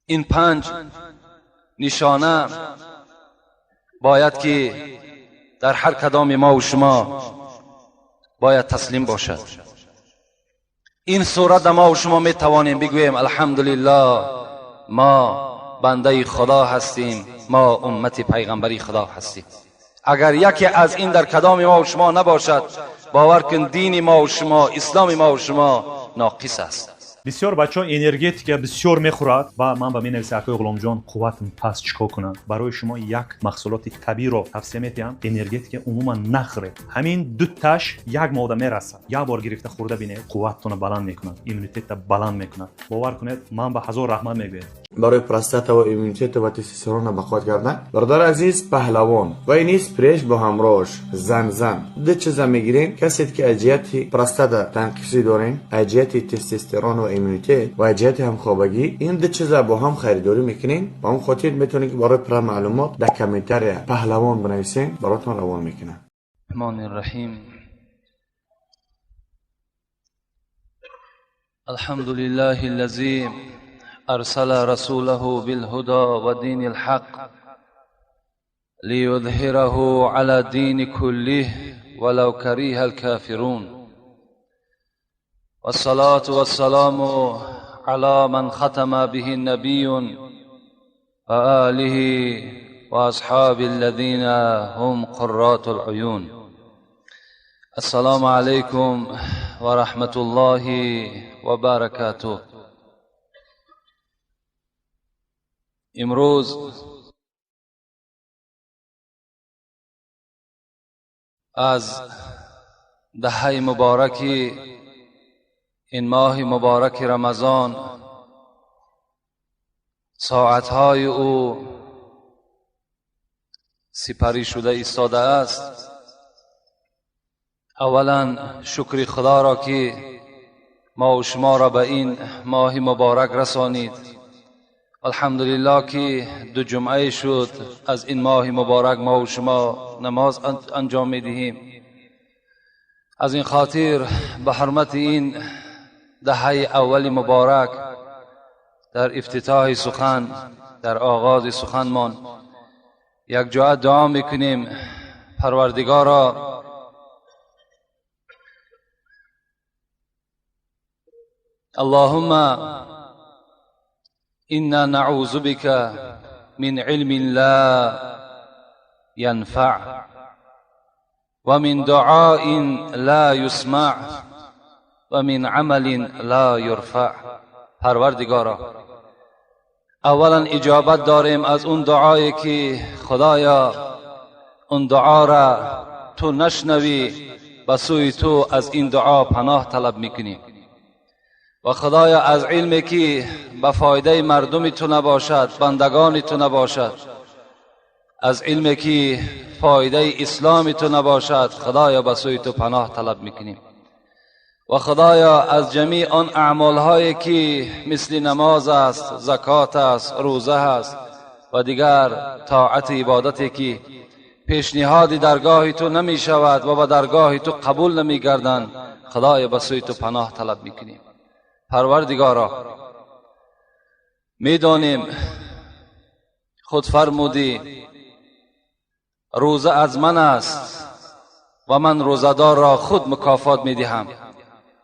این 5 نشانه باید که در هر کدام ما و شما باید تسلیم باشد. این صورت ما و شما می توانیم بگوییم الحمدلله ما بنده خدا هستیم، ما امت پیغمبری خدا هستیم. اگر یکی از این در کدام ما و شما نباشد، باور کن دین ما و شما، اسلام ما و شما ناقص است. Бисёр бачаҳо энергетика бисёр мехӯрад ва ман ба менависа: акои Ғуломҷон, қувватм паст, чӣ кор кунам? Барои шумо як маҳсулоти табииро тавсия медиҳам. Энергетика умуман нахӯред. Ҳамин дуташ як моҳда мерасад. Як бор гирифта хӯрда бинед, қувваттона баланд мекунад, иммунитетта баланд мекунад. Бовар кунед, ман ба ҳазор раҳмат мегӯям. Барои простата ва иммунитета ва тестостерона бақувват кардан, бародари азиз, Паҳлавон ва низ преш бо ҳамроҳш Замзам, ду чиза мегирем. Касе ки аз ҷиҳати простата танқисӣ дорем, аз ҷиҳати тестостерон ва иммунитет ва аз ҷиҳати ҳамхобагӣ, ин ду чиза бо ҳам харидорӣ мекунем. Ба он хотир метавонед ки барои пурра маълумот дар комментария Паҳлавон бинависем, баротон равон мекунам. الرحمن الرحیم. الحمد لله الذي أرسل رسوله بالهدى ودين الحق ليظهره على الدين كله ولو كره الكافرون، والصلاة والسلام على من ختم به النبي وآله وأصحاب الذين هم قرات العيون. السلام عليكم ورحمة الله وبركاته. امروز از دهه مبارکی این ماه مبارک رمضان، ساعتهای او سپری شده ایستاده است. اولا شکر خدا را که ما و شما را به این ماه مبارک رسانید. الحمدلله که دو جمعه شد از این ماه مبارک ما و شما نماز انجام میدهیم. از این خاطر به حرمت این دهه اول مبارک در افتتاح سخن، در آغاز سخنمان یک جا دعا میکنیم: پروردگارا، اللهم إنا نعوذ بك من علم لا ينفع ومن دعاء لا يسمع ومن عمل لا يرفع. پروردگارا، اولا اجابت داریم از اون دعایی که خدایا اون دعا را تو نشنوی، به سوی تو از این دعا پناه طلب میکنیم. و خدایا از علمی که به فایده مردم تو نباشد، بندگان تو نباشد، از علمی که فایده اسلام تو نباشد، خدایا به سوی تو پناه طلب میکنیم. و خدایا از جمیع آن اعمال هایی که مثل نماز است، زکات است، روزه است و دیگر طاعت عبادتی که پیشنهاد درگاه تو نمی شود و به درگاه تو قبول نمی گردند، خدایا به سوی تو پناه طلب میکنیم. پروردگارا، میدانیم خود فرمودی روزه از من است و من روزه‌دار را خود مکافات میدهم.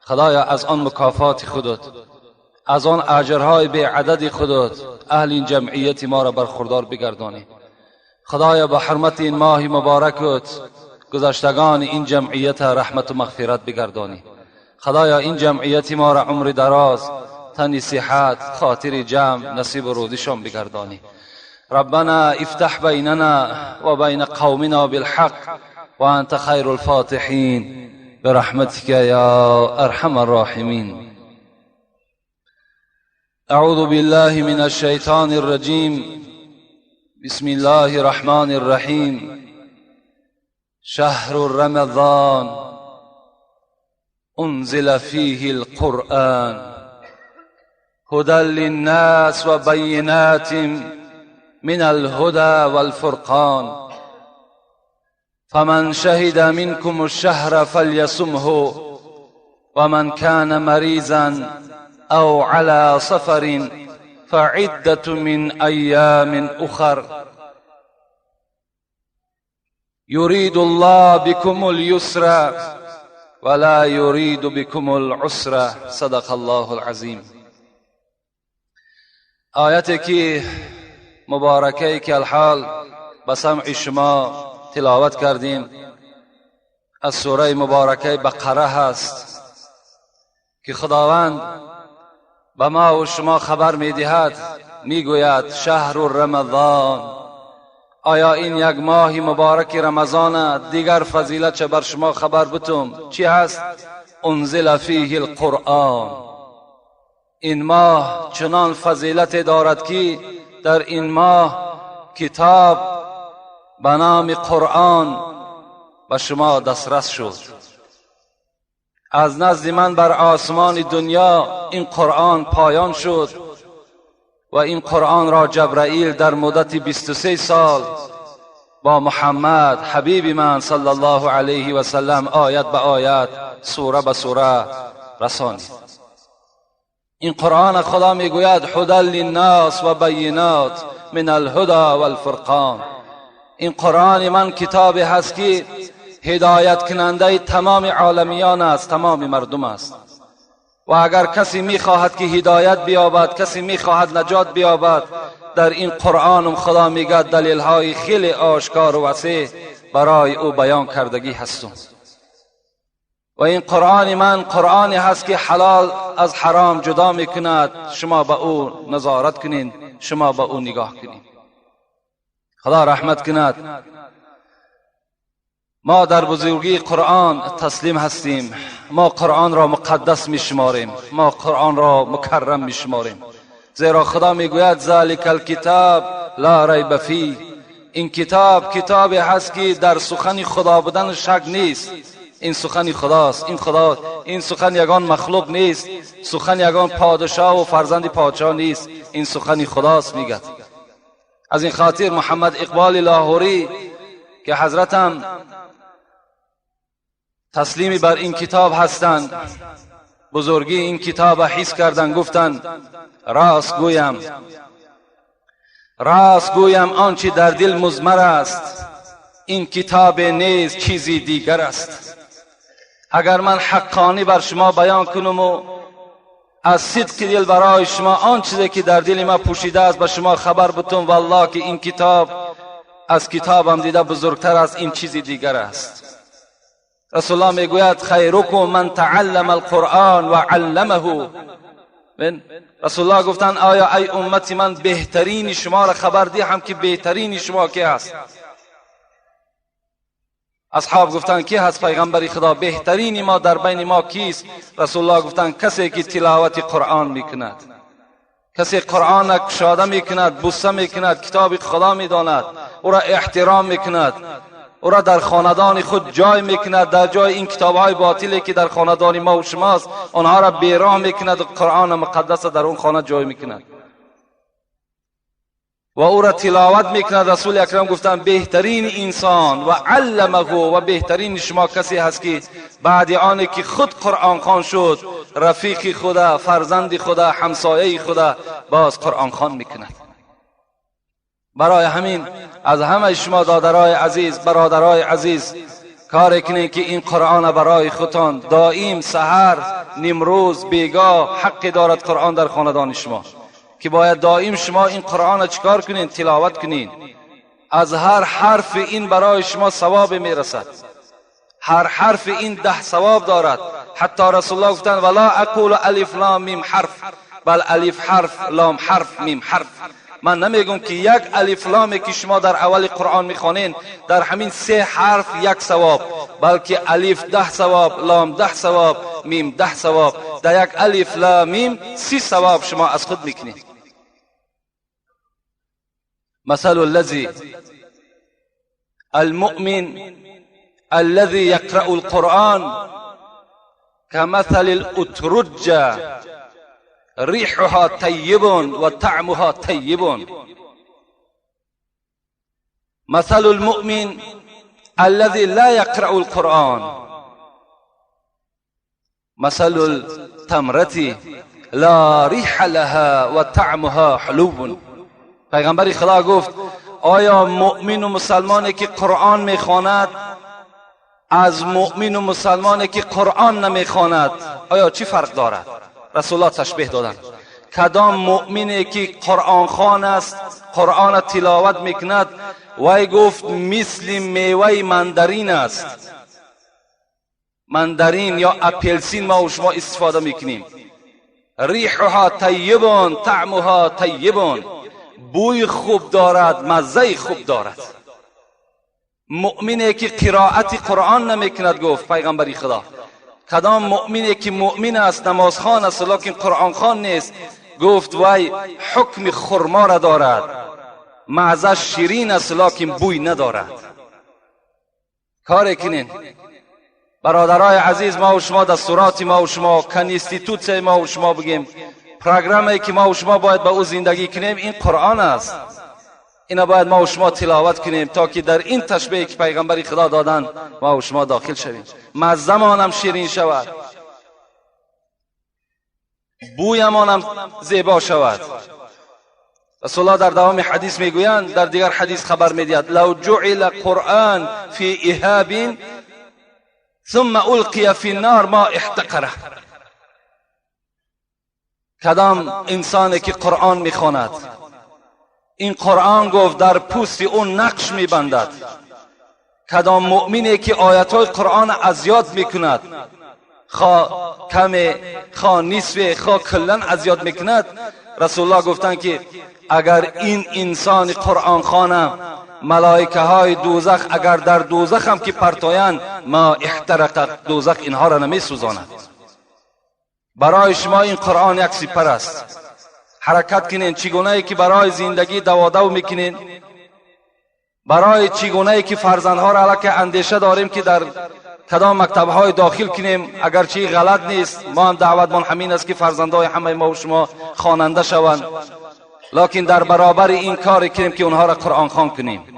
خدایا از آن مکافات خودت، از آن اجرهای بی عدد خودت اهل این جمعیت ما را برخوردار بگردانی. خدایا به حرمت این ماه مبارکت گذشتگان این جمعیت رحمت و مغفرت بگردانی. خدایا این جمعیت ما را عمر دراز، تن صحت، خاطر جمع نصیب روزشان بگردانی. ربنا افتح بیننا و بین قومنا بالحق و انت خیر الفاتحین برحمتك یا ارحم الراحمین. اعوذ بالله من الشیطان الرجیم. بسم الله الرحمن الرحیم. شهر رمضان انزل فيه القرآن هدى للناس وبينات من الهدى والفرقان فمن شهد منكم الشهر فليصمه ومن كان مريضا أو على سفر فعدة من أيام أخر يريد الله بكم اليسر ولا يريد بكم العسر. صدق الله العظیم. آیتی که مبارکه که الحال به سمع شما تلاوت کردیم از سوره مبارکه بقره هست که خداوند به ما و شما خبر میدهد، میگوید شهر رمضان. آیا این یک ماه مبارک رمضان دیگر فضیلت چه بر شما خبر بتم چی هست؟ انزل فیه القرآن. این ماه چنان فضیلت دارد که در این ماه کتاب به نام قرآن به شما دسترس شد. از نزد من بر آسمان دنیا این قرآن پایان شد و این قرآن را جبرائیل در مدت 23 سال با محمد حبیب من صلی الله علیه و سلم آیت به آیت، سوره به سوره رسانید. این قرآن خدا میگوید هدی للناس و بینات من الهدی والفرقان. این قرآن من کتابی هست که هدایت کننده تمام عالمیان است، تمام مردم است. و اگر کسی میخواهد که هدایت بیابد، کسی میخواهد نجات بیابد، در این قرآن خدا میگه دلیل های خیلی آشکار و وسیع برای او بیان کردگی هستم. و این قرآن من قرآنی هست که حلال از حرام جدا میکند. شما به او نظارت کنین، شما به او نگاه کنین. خدا رحمت کند. ما در بزرگی قرآن تسلیم هستیم. ما قرآن را مقدس می شماریم، ما قرآن را مکرم می شماریم، زیرا خدا می گوید ذالک الکتاب لا ریب فیه. این کتاب کتابی هست که در سخن خدا بودن شک نیست. این سخن خداست، این خدا، این سخن یگان مخلوق نیست، سخن یگان پادشاه و فرزند پادشاه نیست، این سخن خداست میگد. از این خاطر محمد اقبال لاهوری که حضرتم تسلیمی بر این کتاب هستند، بزرگی این کتاب حس کردن، گفتند راست گویم، راست گویم آنچه در دل مضمر است، این کتاب نیست چیزی دیگر است. اگر من حقانی بر شما بیان کنم و از صدق دل برای شما آن چیزی که در دل ما پوشیده است به شما خبر بتم، والله که این کتاب از کتابم دیده بزرگتر است، این چیزی دیگر است. رسول الله میگوید خیرکم من تعلم القرآن و علمه. رسول الله گفتند آیا ای امت من بهترین شما را خبر دهم که بهترین شما کی است؟ اصحاب گفتند کی هست پیغمبر خدا؟ بهترین ما در بین ما کیست؟ رسول الله گفتند کسی که تلاوت قرآن میکند، کسی قرآن کشاده میکند، بوسه میکند، کتاب خدا میداند، او را احترام میکند، او را در خاندان خود جای میکند، در جای این کتابهای باطلی که در خاندان ما و شماست آنها را بیراه میکند و قرآن مقدس در اون خانه جای میکند و او را تلاوت میکند. رسول اکرم گفتند بهترین انسان و علمه و بهترین شما کسی هست که بعد آن که خود قرآن خوان شد، رفیق خدا، فرزند خدا، همسایه خدا، باز قرآن خوان میکند. برای همین از همه شما دادرای عزیز، برادرای عزیز، کار کنین که این قرآن برای خودتان دائم سحر، نیمروز، بیگاه حق دارد قرآن در خاندان شما که باید دائم شما این قرآن چکار کنین؟ تلاوت کنین. از هر حرف این برای شما ثواب میرسد، هر حرف این 10 ثواب دارد. حتی رسول الله گفتند ولا اقول الف لام میم حرف، بل الف حرف، لام حرف، میم حرف. من نمیگم که یک الف لامی که شما در اول قرآن میخوانین در همین 3 حرف 1 ثواب، بلکه الف 10 ثواب، لام 10 ثواب، میم 10 ثواب. در یک الف لام میم 30 ثواب شما از خود میکنید. مثل الذي المؤمن الذي يقرأ القرآن كمثل الأترجة ريحها طيب وطعمها طيب. مثل المؤمن الذي لا يقرأ القرآن مثل التمرة لا ریح لها و طعمها حلو. پیغمبر خدا گفت آیا مؤمن و مسلمانی که قرآن میخواند از مؤمن و مسلمانی که قرآن نمیخواند آیا چی فرق دارد؟ رسول الله تشبیه دادند. کدام مؤمنی که قرآن خوان است، قرآن تلاوت میکند، وی گفت مثل میوه مندرین است. مندرین یا اپلسین ما و شما استفاده میکنیم. ریحها طیبون طعمها طیبون، بوی خوب دارد، مزه خوب دارد. مؤمنی که قرائت قرآن نمیکند، گفت پیغمبر خدا، کدام مؤمنی که مؤمن است، نمازخوان است، لکن قرآن خوان نیست، گفت وی حکم خرما را دارد، مزه شیرین است لکن بوی ندارد. کاری کنین برادرای عزیز، ما و شما دستورات ما و شما، конститутсия ما و شما بگیم، программа ی که ما و شما باید به او زندگی کنیم این قرآن است. اینا باید ما و شما تلاوت کنیم تا که در این تشبیه که پیغمبر خدا دادن ما و شما داخل شویم. مزه‌مان شیرین شود، بویمان زیبا شود. رسول الله در دوام حدیث میگویند، در دیگر حدیث خبر میدهد، لو جعل قرآن فی إهاب ثم ألقي في النار ما احتقره. کدام انسانی که قرآن میخواند، این قرآن گفت در پوست اون نقش میبندد. کدام مؤمنی که آیتهای قرآن از یاد میکند، خواه کم، خواه نصف، خواه کلا از یاد میکند، رسول الله گفتند که اگر این انسان قرآن خوانه، ملائکه های دوزخ اگر در دوزخ هم که پرتایند، ما احترق، دوزخ اینها را نمی سوزاند. برای شما این قرآن یک سپر است. حرکت کنین چگونه ای که برای زندگی دوادو میکنین، برای چگونه ای که فرزندها را علاکه اندیشه داریم که در کدام مکتبهای داخل کنیم، اگرچه غلط نیست، ما هم دعوتمان همین است که فرزندهای همه ما و شما خواننده شوند، لکن در برابر این کار کنیم که اونها را قرآن خوان کنیم،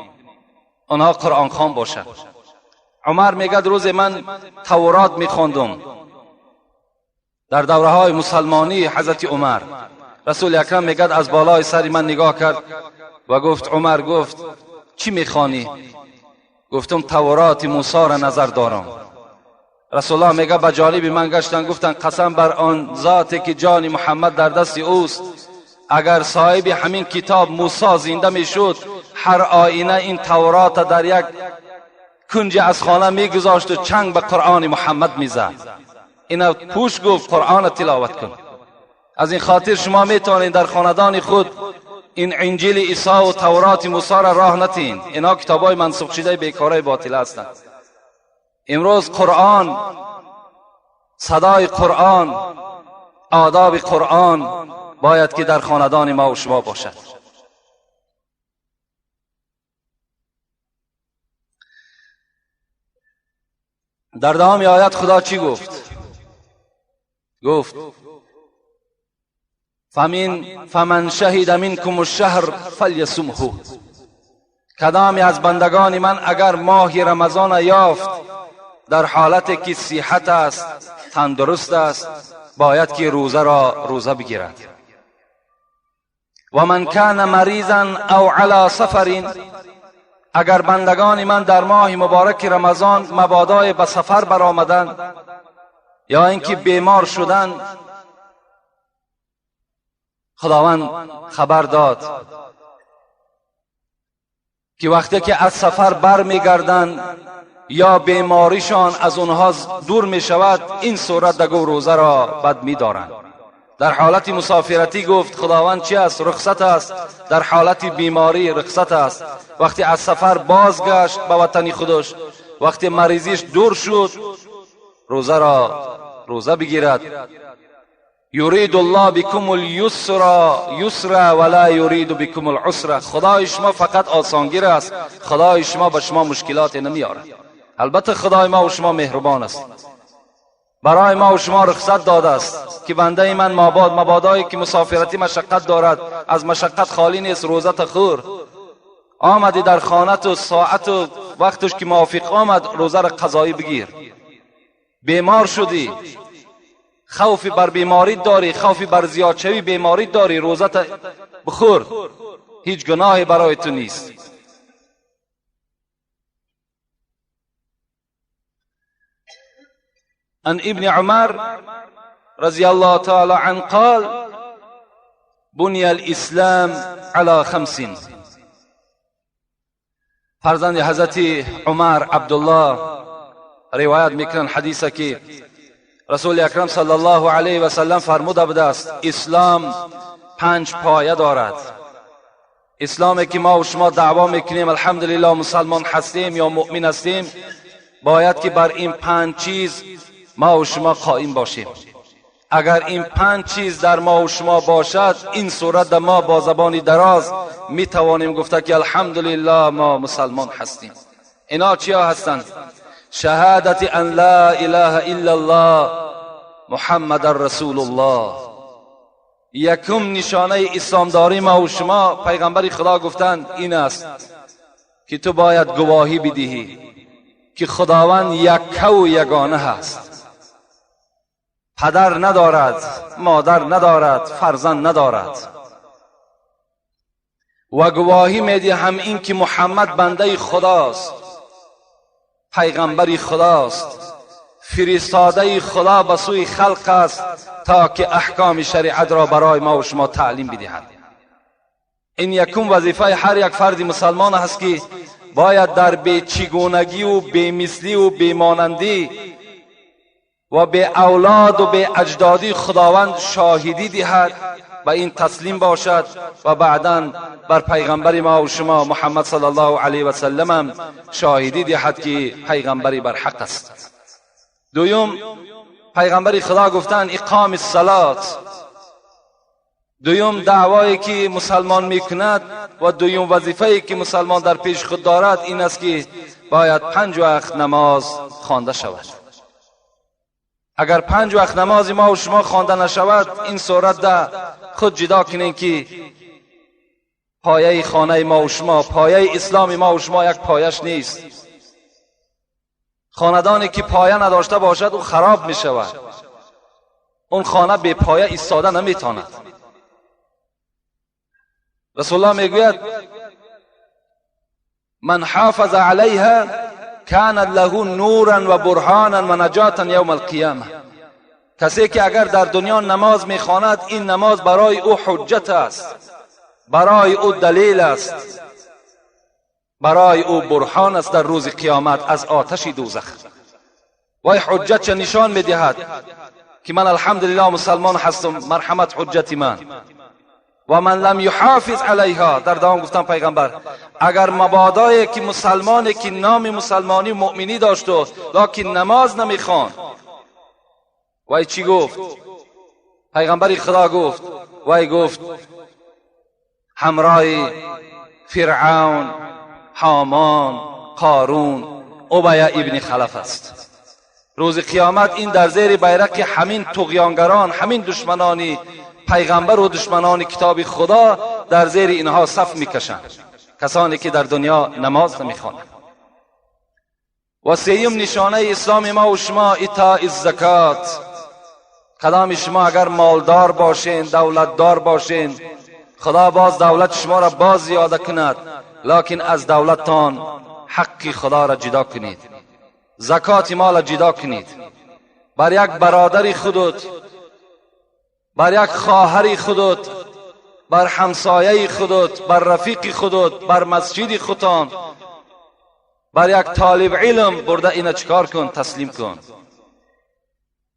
اونها قرآن خوان باشند. عمر میگه روز من تورات میخواندم در دوره های مسلمانی حضرت عمر. رسول اکرم میگه از بالای سر من نگاه کرد و گفت عمر، گفت چی میخوانی؟ گفتم تورات موسی را نظر دارم. رسول الله میگه به جانب من گشتن، گفتن قسم بر آن ذاتی که جان محمد در دست اوست، اگر صاحب همین کتاب موسی زنده میشد، هر آینه این تورات در یک کنج از خانه میگذاشت و چنگ به قرآن محمد میزد. اینا پوش گفت قرآن تلاوت کن. از این خاطر شما میتونید در خاندان خود این انجیل عیسی و تورات موسی را راه نتین. اینا کتابای منسوخ شده بیکارای باطل هستند. امروز قرآن، صدای قرآن، آداب قرآن باید که در خاندان ما و شما باشد. در دوام آیت خدا چی گفت؟ گفت فمن شهد منکم الشهر فلیصمه. کدامی از بندگان من اگر ماه رمضان یافت در حالت که صحت است، تندرست است، باید که روزه را روزه بگیرد. و من کان مریضا او علی سفر، اگر بندگان من در ماه مبارک رمضان مبادای به سفر برآمدند یا اینکه بیمار شدند، خداوند خبر داد که وقتی که از سفر بر میگردند یا بیماریشان از اونها دور میشود، این صورت دگو روزه را بد میدارند. در حالت مسافرتی گفت خداوند چی است؟ رخصت است. در حالت بیماری رخصت است. وقتی از سفر بازگشت به وطن خودش، وقتی مریضیش دور شد، روزه را روزه بگیرد. یرید الله بكم اليسر یسر ولا یرید بكم العسر. خدای شما فقط آسانگیر است، خدای شما به شما مشکلات نمیارد. البته خدای ما و شما مهربان است، برای ما و شما رخصت داده است که بنده من مبادایی که مسافرتی مشقت دارد، از مشقت خالی نیست، روزه خور. آمدی در خانه و ساعت و وقتش که موافق آمد، روزه را قضایی بگیر. بیمار شدی، خوفی بر بیماری داری، خوفی بر زیادشوی بیماری داری، روزت بخور، هیچ گناهی برای تو نیست. عن ابن عمر رضی الله تعالی عنه قال بنی الاسلام على خمس. فرزند حضرت عمر عبدالله روایت میکنن حدیثه که رسول اکرم صلی الله علیه و سلم فرموده بوده است اسلام 5 پایه دارد. اسلامی که ما و شما دعوا میکنیم الحمدلله مسلمان هستیم یا مؤمن هستیم، باید که بر این 5 چیز ما و شما قائم باشیم. اگر این 5 چیز در ما و شما باشد، این صورت ما با زبان دراز می توانیم گفته که الحمدلله ما مسلمان هستیم. اینا چیا هستند؟ شهادت ان لا اله الا الله محمد رسول الله. یکم نشانه اسلامداری ما و شما، پیغمبر خدا گفتند این است که تو باید گواهی بدهی که خداوند یک و یگانه هست، پدر ندارد، مادر ندارد، فرزند ندارد، و گواهی میدهم این که محمد بنده خداست، پیغمبر خداست، فرستاده خدا به سوی خلق است تا که احکام شریعت را برای ما و شما تعلیم بدهد. این یکم وظیفه هر یک فرد مسلمان است که باید در بیچگونگی و بیمثلی و بیمانندی و به اولاد و به اجدادی خداوند شاهدی دهد و این تسلیم باشد و بعدا بر پیغمبر ما و شما محمد صلی الله علیه و سلم شاهدی دهد که پیغمبری بر حق است. دویم، پیغمبر خدا گفتند اقام الصلات. دویم دعوایی که مسلمان میکند و دویم وظیفه‌ای که مسلمان در پیش خود دارد این است که باید 5 وقت نماز خوانده شود. اگر 5 وقت نماز ما و شما خوانده نشود، این صورت ده خود جدا کنین که پایه خانه ما و شما، پایه اسلام ما و شما یک پایش نیست. خاندانی که پایه نداشته باشد او خراب می شود، اون خانه به پایه ایستاده نمیتواند. رسول الله میگوید من حافظ علیها کان له نورا و برهانا و نجاتا یوم القیامه. کسی که اگر در دنیا نماز میخواند، این نماز برای او حجت است، برای او دلیل است، برای او برهان است در روز قیامت از آتش دوزخ. وای حجت چه نشان میدهد که من الحمدلله مسلمان هستم، مرحمت حجت من. و من لم یحافظ علیها، در دوام گفتم پیغمبر اگر مبادایی که مسلمانی که نام مسلمانی مؤمنی داشت و لکن نماز نمیخوان، وای چی گفت؟ پیغمبر خدا گفت، وای گفت همراه فرعون، هامان، قارون، ابی ابن خلف است. روز قیامت این در زیر بیرق همین طغیانگران، همین دشمنانی پیغمبر و دشمنان کتاب خدا در زیر اینها صف میکشند، کسانی که در دنیا نماز نمیخوانند. و سیم نشانه اسلام ما و شما ایتاء الزکات. کدام شما اگر مالدار باشین، دولتدار باشین، خدا باز دولت شما را باز زیاده کند، لکن از دولتتان حق خدا را جدا کنید، زکات مال را جدا کنید. بر یک برادر خودت، بر یک خواهر خودت، بر همسایه خودت، بر رفیق خودت، بر مسجد خودتان، بر یک طالب علم برده اینا چکار کن؟ تسلیم کن.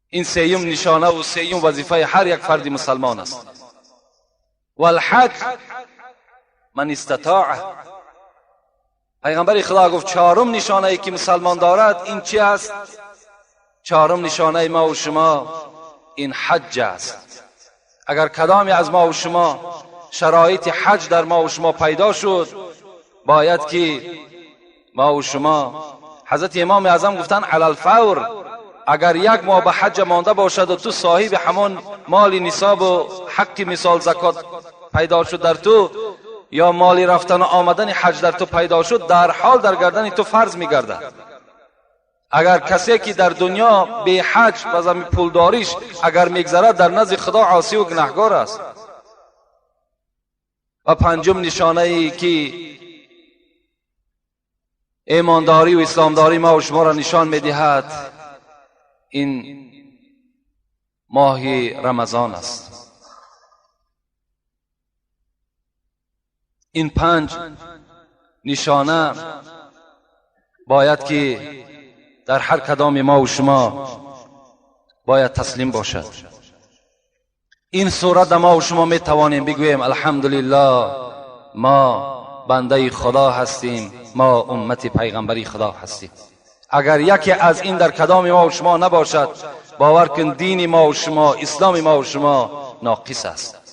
این سیم نشانه و سیم وظیفه هر یک فرد مسلمان است. والحج من استطاع. پیغمبر خدا گفت چهارم نشانه ای که مسلمان دارد این چی است؟ چهارم نشانه ما و شما این حج است. اگر کدامی از ما و شما شرایط حج در ما و شما پیدا شد، باید که ما و شما، حضرت امام اعظم گفتن علی الفور، اگر یک ماه به حج مانده باشد و تو صاحب همان مال نصاب و حق مثال زکات پیدا شد در تو، یا مالی رفتن و آمدن حج در تو پیدا شد، در حال در گردن تو فرض میگردد. Агар касе ки дар дунё бе ҳаҷ ва зами пулдориш агар мегзарад, дар назди Худо осӣ ва гунаҳгор аст. Ва панҷум нишонае ки имондорӣ ва исломдорӣ ма ва шуморо нишон медиҳад, ин моҳи Рамазон аст. Ин панҷ нишона бояд ки дар ҳар кадоми мо ва шумо бояд таслим бошад. Ин сурат мо ва шумо метавонем бигӯем: алҳамдулиллоҳ, мо бандаи Худо ҳастем, мо уммати пайғамбари Худо ҳастем. Агар яке аз ин дар кадоми мо ва шумо набошад, бовар кун, дини мо ва шумо, исломи мо ва шумо ноқис аст.